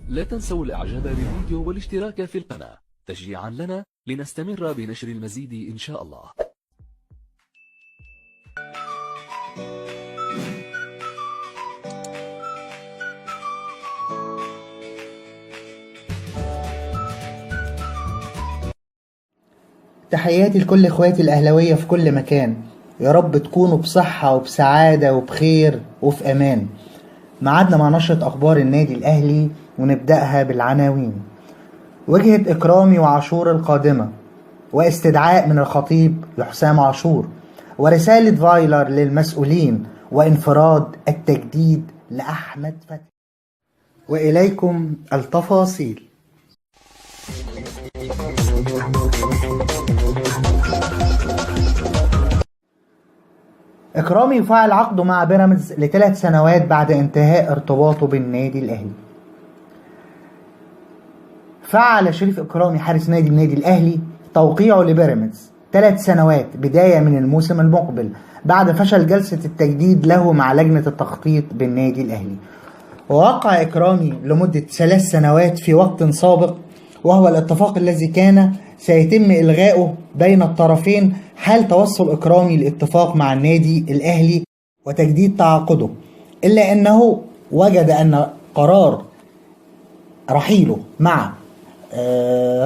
لا تنسوا الاعجاب بالفيديو والاشتراك في القناة تشجيعا لنا لنستمر بنشر المزيد ان شاء الله. تحياتي لكل اخواتي الاهلاوية في كل مكان، يا رب تكونوا بصحة وبسعاده وبخير وفي امان. ميعادنا مع نشره اخبار النادي الاهلي ونبداها بالعناوين. وجهه اكرامي وعاشور القادمة، واستدعاء من الخطيب لحسام عاشور، ورسالة فايلر للمسؤولين، وانفراد التجديد لاحمد فتحي. واليكم التفاصيل. إكرامي يفعل عقده مع بيراميدز ل3 سنوات بعد انتهاء ارتباطه بالنادي الأهلي. فعل شريف إكرامي حارس نادي النادي الأهلي توقيعه لبيراميدز 3 سنوات بداية من الموسم المقبل بعد فشل جلسة التجديد له مع لجنة التخطيط بالنادي الأهلي. ووقع إكرامي لمدة 3 سنوات في وقت سابق، وهو الاتفاق الذي كان سيتم إلغائه بين الطرفين حال توصل إكرامي لاتفاق مع النادي الأهلي وتجديد تعاقده، إلا أنه وجد أن قرار رحيله مع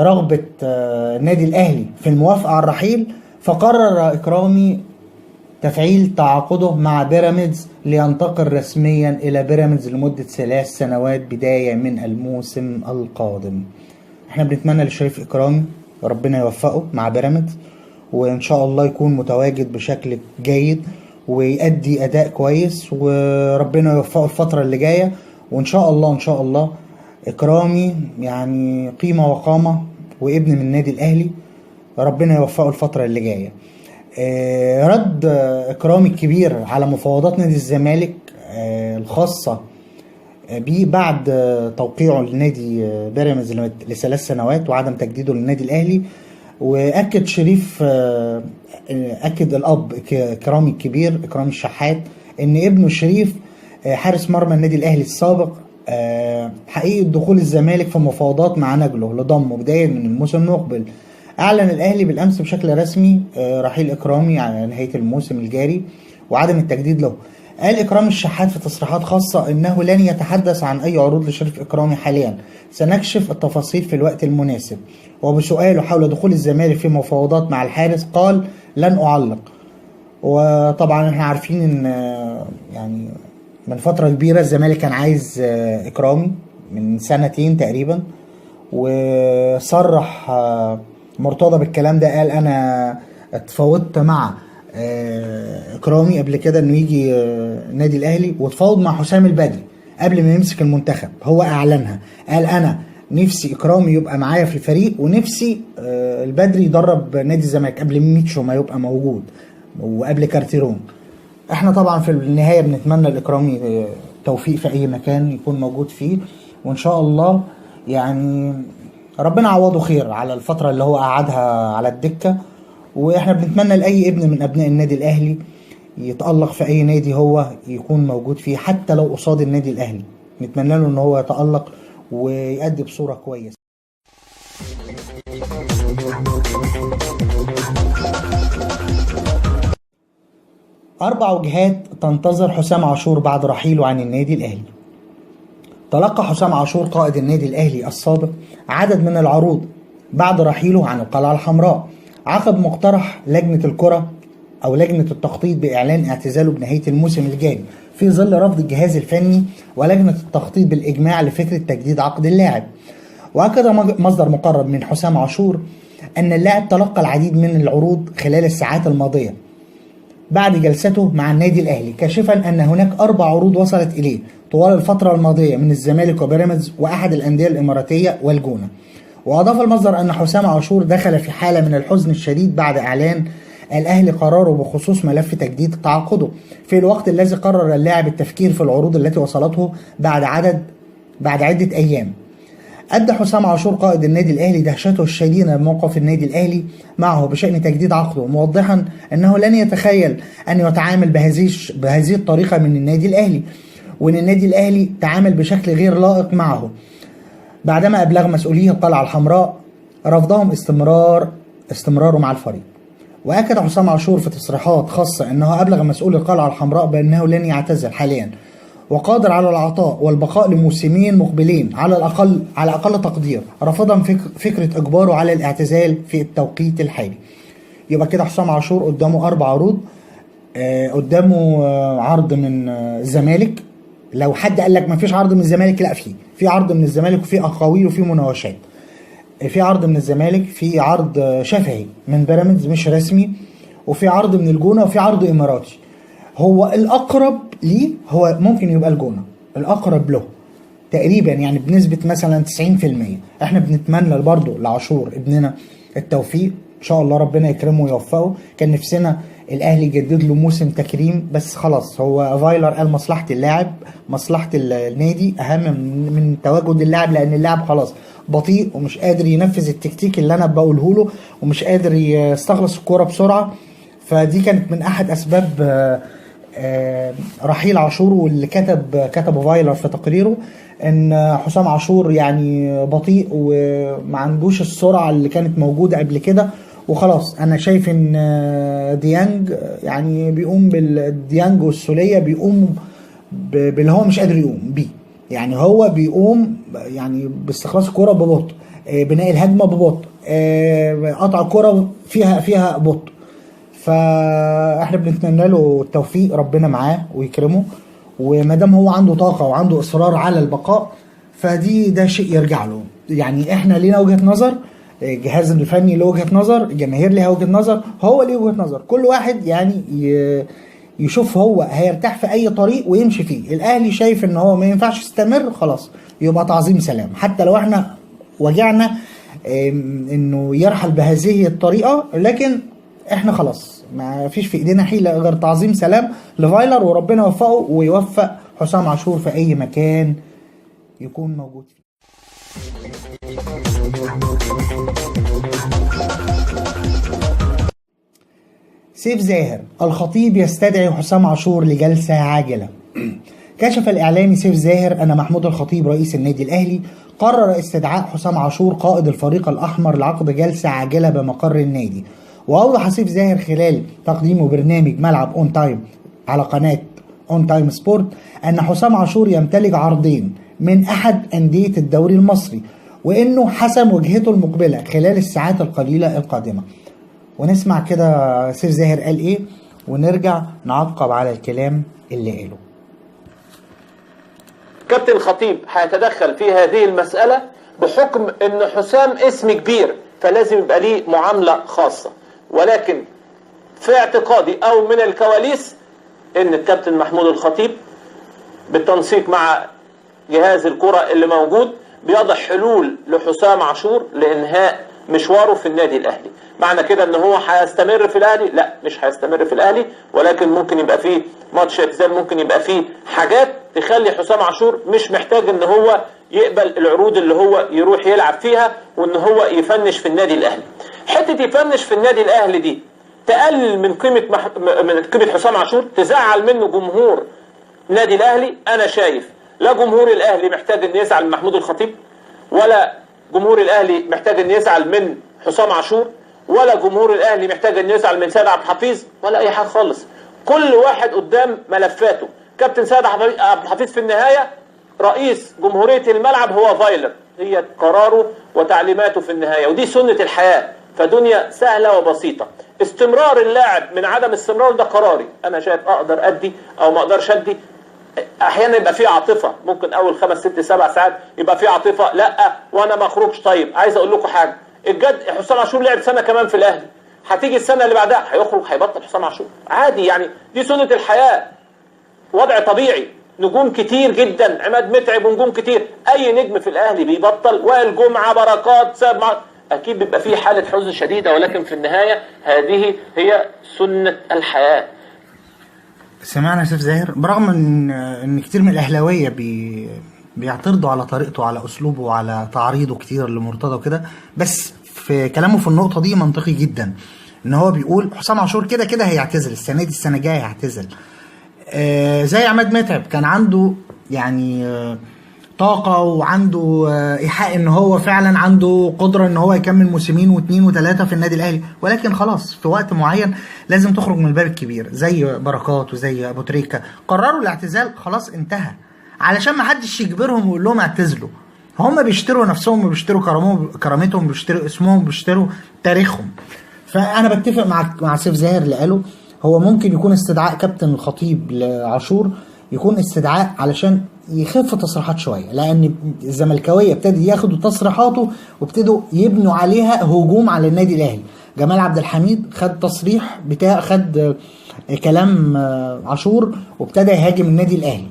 رغبة النادي الأهلي في الموافقة على الرحيل، فقرر إكرامي تفعيل تعاقده مع بيراميدز لينتقل رسميا إلى بيراميدز لمدة 3 سنوات بداية من الموسم القادم. احنا بنتمنى لشريف إكرامي ربنا يوفقه مع بيراميدز، وإن شاء الله يكون متواجد بشكل جيد ويؤدي أداء كويس، وربنا يوفقه الفترة اللي جاية. وإن شاء الله إن شاء الله إكرامي يعني قيمة وقامة وابن من النادي الأهلي، ربنا يوفقه الفترة اللي جاية. رد إكرامي الكبير على مفاوضات نادي الزمالك الخاصة بيه بعد توقيعه لنادي بيراميدز ل3 سنوات وعدم تجديده للنادي الأهلي. وأكد شريف، أكد الأب إكرامي الكبير إكرامي الشحات إن ابنه شريف حارس مرمى النادي الأهلي السابق حقيقة دخول الزمالك في مفاوضات مع نجله لضمه بداية من الموسم المقبل. أعلن الأهلي بالأمس بشكل رسمي رحيل إكرامي على نهاية الموسم الجاري وعدم التجديد له. قال إكرامي الشحات في تصريحات خاصة إنه لن يتحدث عن أي عروض لشريف إكرامي حاليا، سنكشف التفاصيل في الوقت المناسب. وبسؤاله حول دخول الزمالك في مفاوضات مع الحارس قال لن أعلق. وطبعا احنا عارفين إن يعني من فترة كبيرة الزمالك كان عايز إكرامي من 2 سنين تقريبا، وصرح مرتضى بالكلام ده، قال أنا اتفاوضت مع إكرامي قبل كده إنه يجي النادي الأهلي، واتفاوض مع حسام البدري قبل ما يمسك المنتخب، هو أعلنها، قال أنا نفسي إكرامي يبقى معايا في الفريق، ونفسي البدري يدرب نادي الزمالك قبل ميتشو ما يبقى موجود وقبل كارتيرون. احنا طبعا في النهاية بنتمنى لإكرامي توفيق في أي مكان يكون موجود فيه، وإن شاء الله يعني ربنا عوضه خير على الفترة اللي هو قعدها على الدكة. واحنا بنتمنى لأي ابن من أبناء النادي الأهلي يتألق في أي نادي هو يكون موجود فيه، حتى لو قصاد النادي الأهلي نتمنى له إن هو يتألق ويأدي بصورة كويسة. 4 وجهات تنتظر حسام عاشور بعد رحيله عن النادي الأهلي. تلقى حسام عاشور قائد النادي الأهلي السابق عدد من العروض بعد رحيله عن القلعة الحمراء، عقب مقترح لجنة الكرة أو لجنة التخطيط بإعلان اعتزاله بنهاية الموسم الجاري، في ظل رفض الجهاز الفني ولجنة التخطيط بالإجماع لفكرة تجديد عقد اللاعب. وأكد مصدر مقرب من حسام عاشور أن اللاعب تلقى العديد من العروض خلال الساعات الماضية بعد جلسته مع النادي الأهلي، كاشفا أن هناك 4 عروض وصلت إليه طوال الفترة الماضية من الزمالك وبيراميدز وأحد الأندية الإماراتية والجونة. وأضاف المصدر أن حسام عاشور دخل في حالة من الحزن الشديد بعد إعلان الأهلي قراره بخصوص ملف تجديد تعاقده، في الوقت الذي قرر اللاعب التفكير في العروض التي وصلته بعد عدة أيام. أدى حسام عاشور قائد النادي الأهلي دهشته الشديدة بموقف النادي الأهلي معه بشأن تجديد عقده، موضحا أنه لن يتخيل أن يتعامل بهذه الطريقة من النادي الأهلي، وأن النادي الأهلي تعامل بشكل غير لائق معه. بعدما أبلغ مسؤولية القلعة الحمراء رفضهم استمراره مع الفريق. وأكد حسام عاشور في تصريحات خاصة أنه أبلغ مسؤول القلعة الحمراء بأنه لن يعتزل حاليا وقادر على العطاء والبقاء لموسمين مقبلين على أقل تقدير، رافضا فكرة إجباره على الاعتزال في التوقيت الحالي. يبقى كده حسام عاشور قدامه 4 عروض، قدامه عرض من الزمالك. لو حد قال لك ما فيش عرض من الزمالك، لا، في عرض من الزمالك وفي أقاويل وفي مناوشات. في عرض من الزمالك، في عرض شفهي من بيراميدز مش رسمي، وفي عرض من الجونة، وفي عرض إماراتي. هو الأقرب ليه هو ممكن يبقى الجونة الأقرب له تقريبا، يعني بنسبة مثلا 90%. احنا بنتمنى برضه لعاشور ابننا التوفيق، ان شاء الله ربنا يكرمه ويوفقه. كان نفسنا الاهلي يجدد له موسم تكريم، بس خلاص هو فايلر قال مصلحة اللاعب مصلحة النادي اهم من تواجد اللاعب، لان اللاعب خلاص بطيء ومش قادر ينفذ التكتيك اللي انا بقوله له، ومش قادر يستخلص الكورة بسرعة. فدي كانت من احد اسباب رحيل عاشور، واللي كتبه فايلر في تقريره ان حسام عاشور يعني بطيء وما عندوش السرعة اللي كانت موجودة قبل كده. وخلاص انا شايف ان ديانج يعني بيقوم بالديانج والسولية بيقوم باللي هو مش قادر يقوم بيه، يعني هو بيقوم يعني باستخلاص الكرة ببطء، بناء الهجمة ببطء، قطع الكرة فيها بطء. فاحنا بنتمنى له التوفيق، ربنا معاه ويكرمه، وما دام هو عنده طاقة وعنده إصرار على البقاء فدي ده شيء يرجع له. يعني احنا لينا وجهة نظر، الجهاز الفني له وجهة نظر، الجماهير ليها وجهة نظر، هو ليه وجهة نظر، كل واحد يعني يشوف هو هيرتاح في اي طريق ويمشي فيه. الاهلي شايف ان هو ما ينفعش يستمر، خلاص يبقى تعظيم سلام، حتى لو احنا وجعنا انه يرحل بهذه الطريقة، لكن احنا خلاص ما فيش في ايدينا حيلة غير تعظيم سلام لفايلر، وربنا يوفقه ويوفق حسام عاشور في اي مكان يكون موجود فيه. سيف زاهر، الخطيب يستدعي حسام عاشور لجلسة عاجلة. كشف الإعلامي سيف زاهر أن محمود الخطيب رئيس النادي الأهلي قرر استدعاء حسام عاشور قائد الفريق الأحمر لعقد جلسة عاجلة بمقر النادي. وأوضح سيف زاهر خلال تقديمه برنامج ملعب أون تايم على قناة أون تايم سبورت أن حسام عاشور يمتلك عرضين من أحد أندية الدوري المصري، وإنه حسم وجهته المقبلة خلال الساعات القليلة القادمة. ونسمع كده سيف زاهر قال إيه ونرجع نعقب على الكلام اللي قاله. كابتن الخطيب هيتدخل في هذه المسألة بحكم إن حسام اسم كبير فلازم يبقى ليه معاملة خاصة، ولكن في اعتقادي أو من الكواليس إن الكابتن محمود الخطيب بالتنسيق مع جهاز الكرة اللي موجود بيضع حلول لحسام عاشور لإنهاء مشواره في النادي الأهلي. معنى كده ان هو هيستمر في الأهلي؟ لا، مش هيستمر في الأهلي، ولكن ممكن يبقى فيه ماتش اعتزال، ممكن يبقى فيه حاجات تخلي حسام عاشور مش محتاج ان هو يقبل العروض اللي هو يروح يلعب فيها وان هو يفنش في النادي الأهلي. حتة يفنش في النادي الأهلي دي تقلل من قيمة من قيمة حسام عاشور، تزعل منه جمهور نادي الأهلي. أنا شايف لا جمهور الأهلي محتاج ان يزعل من محمود الخطيب، ولا جمهور الأهلي محتاج ان يزعل من حسام عاشور، ولا جمهور الأهلي محتاج ان يزعل من سيد عبد الحفيظ، ولا أي حاجة خالص. كل واحد قدام ملفاته. كابتن سيد عبد الحفيظ في النهاية رئيس جمهورية الملعب هو فايلر، هي قراره وتعليماته في النهاية، ودي سنة الحياة، فدنيا سهلة وبسيطة. استمرار اللاعب من عدم استمراره ده قراري، أنا شايف أقدر أدي أو ما أقدرش أدي. احيانا يبقى في عاطفة، ممكن اول 5 6 7 ساعات يبقى في عاطفة، لا وانا ما اخرجش. طيب عايز اقول لكم حاجة، الجد حسام عاشور لعب سنة كمان في الاهلي، هتيجي السنة اللي بعدها هيخرج، هيبطل حسام عاشور عادي، يعني دي سنة الحياة، وضع طبيعي. نجوم كتير جدا، عماد متعب ونجوم كتير، اي نجم في الاهلي بيبطل، وائل جمعه، بركات، ساب، اكيد بيبقى فيه حاله حزن شديدة، ولكن في النهاية هذه هي سنة الحياة. سمعنا سيف زاهر، برغم ان كتير من الاهلاوية بيعترضوا على طريقته، على اسلوبه، وعلى تعريضه كتير لمرتضى وكده، بس في كلامه في النقطة دي منطقي جدا. ان هو بيقول حسام عاشور كده كده هيعتزل السنة دي، السنة الجاية هيعتزل. زي عماد متعب كان عنده يعني طاقة وعنده ايحاء ان هو فعلا عنده قدره ان هو يكمل موسمين واثنين وثلاثة في النادي الاهلي، ولكن خلاص في وقت معين لازم تخرج من الباب الكبير، زي بركات وزي ابو تريكه قرروا الاعتزال، خلاص انتهى، علشان ما حدش يجبرهم ويقول لهم اعتزلوا. هم بيشتروا نفسهم وبيشتروا كرامتهم، بيشتروا اسمهم، بيشتروا تاريخهم. فانا بتفق مع سيف زاهر اللي قاله، هو ممكن يكون استدعاء كابتن الخطيب لعاشور يكون استدعاء علشان يخف تصريحات شوية، لان الزملكاويه ابتدوا ياخدوا تصريحاته وابتدوا يبنوا عليها هجوم على النادي الاهلي. جمال عبد الحميد خد تصريح بتاع، خد كلام عاشور وابتدى يهاجم النادي الاهلي،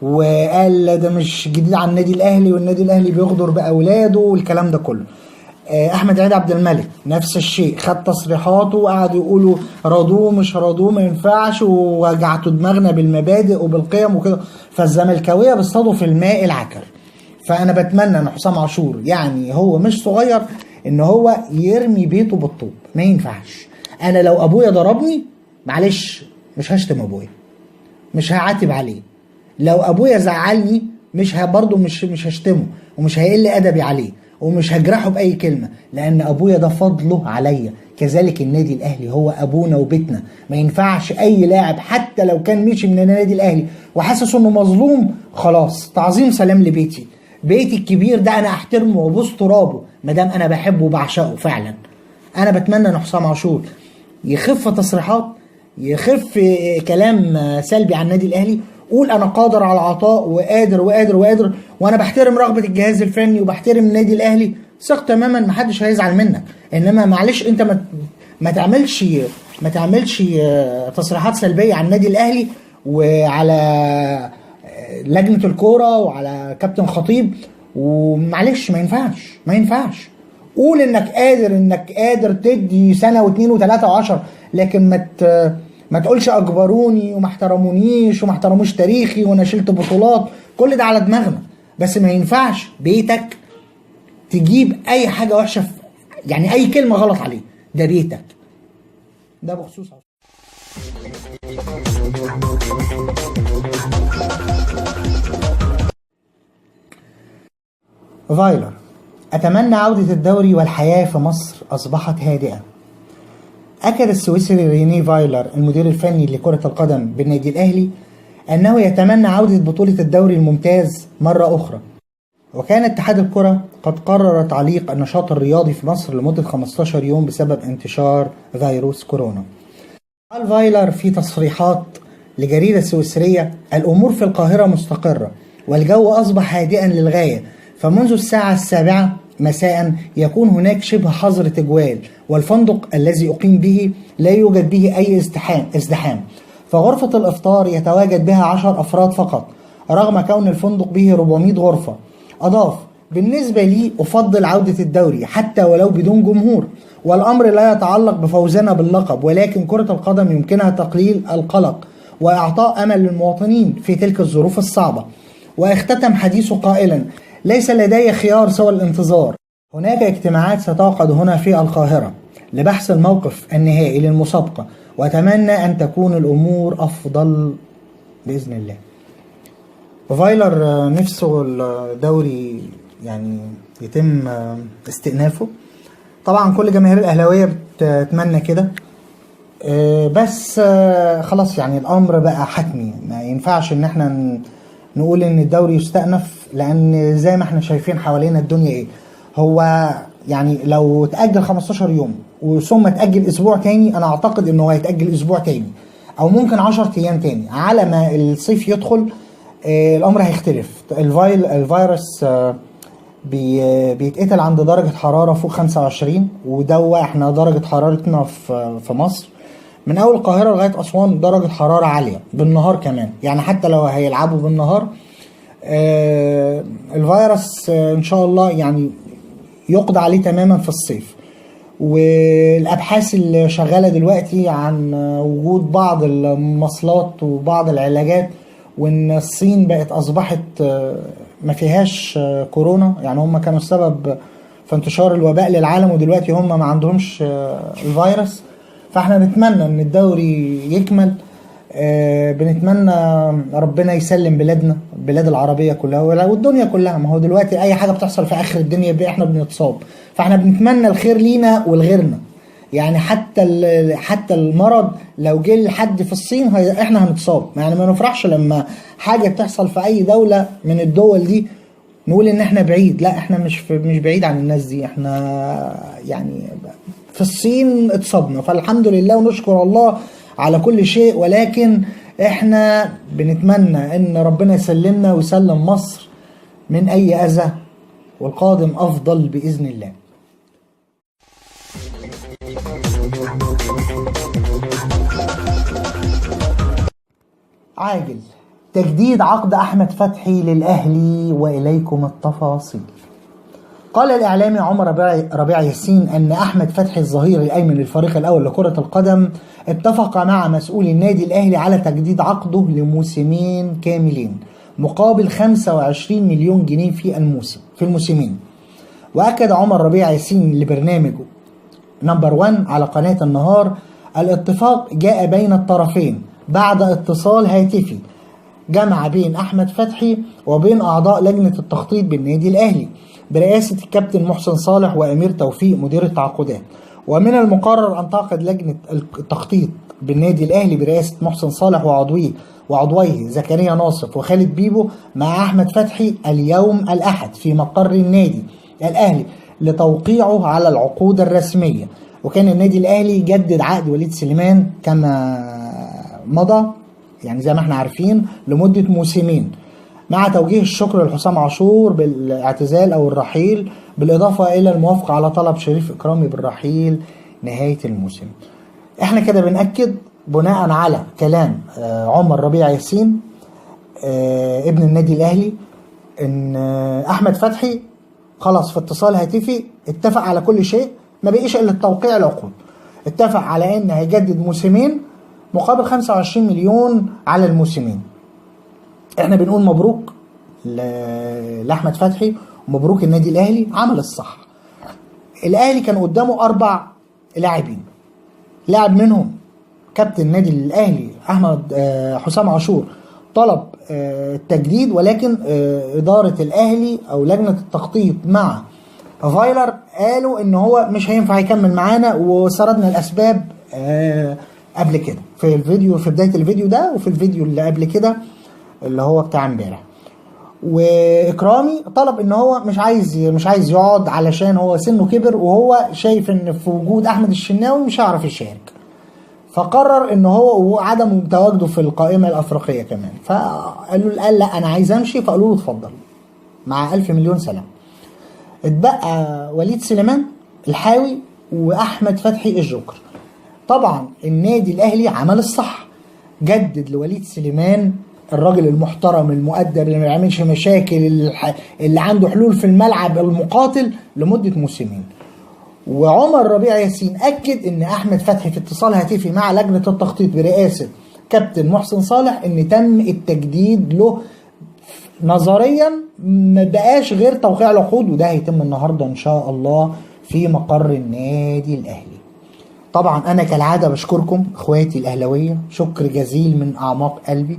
وقال ده مش جديد على النادي الاهلي، والنادي الاهلي بيغدر باولاده والكلام ده كله. احمد عيد عبد الملك نفس الشيء، خد تصريحاته وقعدوا يقولوا راضوه مش راضوه ما ينفعش، ووجعتوا دماغنا بالمبادئ وبالقيم وكده. فالزملكاويه بيصطادوا في الماء العكر. فانا بتمنى ان حسام عاشور، يعني هو مش صغير، ان هو يرمي بيته بالطوب، ما ينفعش. انا لو ابويا ضربني معلش مش هشتم ابويا، مش هعاتب عليه. لو ابويا زعلني مش برضه مش هشتمه، ومش هيقل ادبي عليه، ومش هجرحه باي كلمة، لان ابويا ده فضله عليا. كذلك النادي الاهلي هو ابونا وبيتنا، ما ينفعش اي لاعب حتى لو كان مشي من النادي الاهلي وحاسس انه مظلوم، خلاص تعظيم سلام لبيتي، بيتي الكبير ده انا احترمه وابوس ترابه ما دام انا بحبه وبعشقه فعلا. انا بتمنى ان حسام عاشور يخف تصريحات، يخف كلام سلبي عن النادي الاهلي، قول انا قادر على العطاء وقادر وقادر وقادر، وانا بحترم رغبة الجهاز الفني وبحترم النادي الاهلي، ثق تماما محدش هيزعل منك. انما معلش انت ما تعملش تصريحات سلبية عن النادي الاهلي وعلى لجنة الكورة وعلى كابتن خطيب، ومعلش ما ينفعش، ما ينفعش. قول انك قادر، انك قادر تدي سنة واثنين وثلاثة وعشر، لكن ما تقولش اجبروني وما احترمونيش وما احترموش تاريخي وانا شلت بطولات، كل ده على دماغنا. بس ما ينفعش بيتك تجيب اي حاجة وحشة، يعني اي كلمة غلط عليه، ده بيتك. ده بخصوص فايلر. اتمنى عوده الدوري والحياة في مصر اصبحت هادئة. أكد السويسري ريني فايلر المدير الفني لكرة القدم بالنادي الأهلي أنه يتمنى عودة بطولة الدوري الممتاز مرة أخرى. وكان اتحاد الكرة قد قرر تعليق النشاط الرياضي في مصر لمدة 15 يوم بسبب انتشار فيروس كورونا. قال فايلر في تصريحات لجريدة سويسرية: الأمور في القاهرة مستقرة والجو أصبح هادئا للغاية، فمنذ الساعة 7 مساء يكون هناك شبه حظر تجوال، والفندق الذي أقيم به لا يوجد به أي ازدحام، فغرفة الإفطار يتواجد بها 10 أفراد فقط رغم كون الفندق به 400 غرفة. أضاف: بالنسبة لي أفضل عودة الدوري حتى ولو بدون جمهور، والأمر لا يتعلق بفوزنا باللقب، ولكن كرة القدم يمكنها تقليل القلق وإعطاء أمل للمواطنين في تلك الظروف الصعبة. واختتم حديثه قائلا: ليس لدي خيار سوى الانتظار، هناك اجتماعات ستعقد هنا في القاهرة لبحث الموقف النهائي للمسابقة، وأتمنى أن تكون الأمور أفضل بإذن الله. فايلر نفسه الدوري يعني يتم استئنافه، طبعا كل جماهير الأهلاوية بتتمنى كده، بس خلاص يعني الأمر بقى حتمي، ما ينفعش إن احنا نقول إن الدوري يستأنف، لأن زي ما احنا شايفين حوالينا الدنيا إيه. هو يعني لو تأجل 15 يوم وثم تأجل أسبوع تاني، أنا أعتقد إنه هيتأجل أسبوع تاني أو ممكن 10 أيام تاني على ما الصيف يدخل. الأمر هيختلف. الفيروس بيتقتل عند درجة حرارة فوق 25، ودوا احنا درجة حرارتنا في مصر من أول القاهرة لغاية أسوان درجة حرارة عالية بالنهار كمان، يعني حتى لو هيلعبوا بالنهار الفيروس إن شاء الله يعني يقضى عليه تماما في الصيف. والأبحاث اللي شغالة دلوقتي عن وجود بعض المصلات وبعض العلاجات، وإن الصين بقت أصبحت ما فيهاش كورونا، يعني هم كانوا السبب في انتشار الوباء للعالم ودلوقتي هم ما عندهمش الفيروس. فاحنا نتمنى ان الدوري يكمل. بنتمنى ربنا يسلم بلادنا، البلاد العربية كلها والدنيا كلها. ما هو دلوقتي اي حاجة بتحصل في اخر الدنيا احنا بنتصاب، فاحنا بنتمنى الخير لينا ولغيرنا. يعني حتى المرض لو جه لحد في الصين احنا هنتصاب. يعني ما نفرحش لما حاجة بتحصل في اي دولة من الدول دي نقول ان احنا بعيد، لا احنا مش بعيد عن الناس دي، احنا يعني في الصين اتصابنا، فالحمد لله ونشكر الله على كل شيء. ولكن احنا بنتمنى ان ربنا يسلمنا ويسلم مصر من اي اذى، والقادم افضل باذن الله. عاجل تجديد عقد أحمد فتحي للأهلي، وإليكم التفاصيل. قال الإعلامي عمر ربيع ياسين أن أحمد فتحي الظهير الأيمن للفريق الأول لكرة القدم اتفق مع مسؤول النادي الأهلي على تجديد عقده لموسمين كاملين مقابل 25 مليون جنيه في الموسمين. وأكد عمر ربيع ياسين لبرنامجه نمبر 1 على قناة النهار الاتفاق جاء بين الطرفين بعد اتصال هاتفي جمع بين أحمد فتحي وبين أعضاء لجنة التخطيط بالنادي الأهلي برئاسة الكابتن محسن صالح وأمير توفيق مدير التعاقدات. ومن المقرر أن تعقد لجنة التخطيط بالنادي الأهلي برئاسة محسن صالح وعضويه زكريا ناصف وخالد بيبو مع أحمد فتحي اليوم الأحد في مقر النادي الأهلي لتوقيعه على العقود الرسمية. وكان النادي الأهلي جدد عقد وليد سليمان كما مضى، يعني زي ما احنا عارفين، لمدة موسمين، مع توجيه الشكر لحسام عاشور بالاعتزال أو الرحيل، بالإضافة إلى الموافقة على طلب شريف إكرامي بالرحيل نهاية الموسم. احنا كده بنأكد بناء على كلام عمر ربيع ياسين ابن النادي الأهلي إن أحمد فتحي خلاص في اتصال هاتفي اتفق على كل شيء، ما بقيش إلا التوقيع العقود. اتفق على إن هيجدد موسمين مقابل 25 مليون على الموسمين. احنا بنقول مبروك لأحمد فتحي ومبروك النادي الأهلي، عمل الصح. الأهلي كان قدامه 4 لاعبين، لاعب منهم كابتن النادي الأهلي أحمد حسام عاشور طلب التجديد، ولكن إدارة الأهلي أو لجنة التخطيط مع فايلر قالوا إن هو مش هينفع يكمل معانا، وسردنا الأسباب قبل كده في الفيديو، في بداية الفيديو ده وفي الفيديو اللي قبل كده اللي هو بتاع امبارح. وإكرامي طلب إن هو مش عايز يقعد علشان هو سنة كبر، وهو شايف إن في وجود أحمد الشناوي مش هيعرف يشارك، فقرر ان هو وعدم تواجده في القائمة الافريقية كمان، فقال له قال لا انا عايز امشي، فقالوا له اتفضل مع 1000 مليون سلام. اتبقى وليد سليمان الحاوي واحمد فتحي الجوكر. طبعا النادي الاهلي عمل الصح، جدد لوليد سليمان الراجل المحترم المؤدب اللي ما بيعملش مشاكل، اللي عنده حلول في الملعب، المقاتل، لمدة موسمين. وعمر ربيع ياسين أكد إن أحمد فتحي في اتصال هاتفي مع لجنة التخطيط برئاسة كابتن محسن صالح إن تم التجديد له نظريا، ما بقاش غير توقيع العقود، وده هيتم النهارده إن شاء الله في مقر النادي الأهلي. طبعا أنا كالعادة بشكركم إخواتي الأهلاوية، شكر جزيل من أعماق قلبي.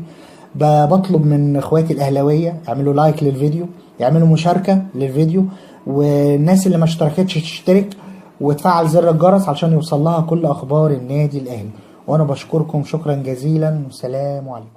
بطلب من إخواتي الأهلاوية يعملوا like للفيديو، يعملوا مشاركة للفيديو، والناس اللي ما اشتركتش تشترك وتفعل زر الجرس عشان يوصل لها كل اخبار النادي الاهلي. وانا بشكركم شكرا جزيلا، والسلام عليكم.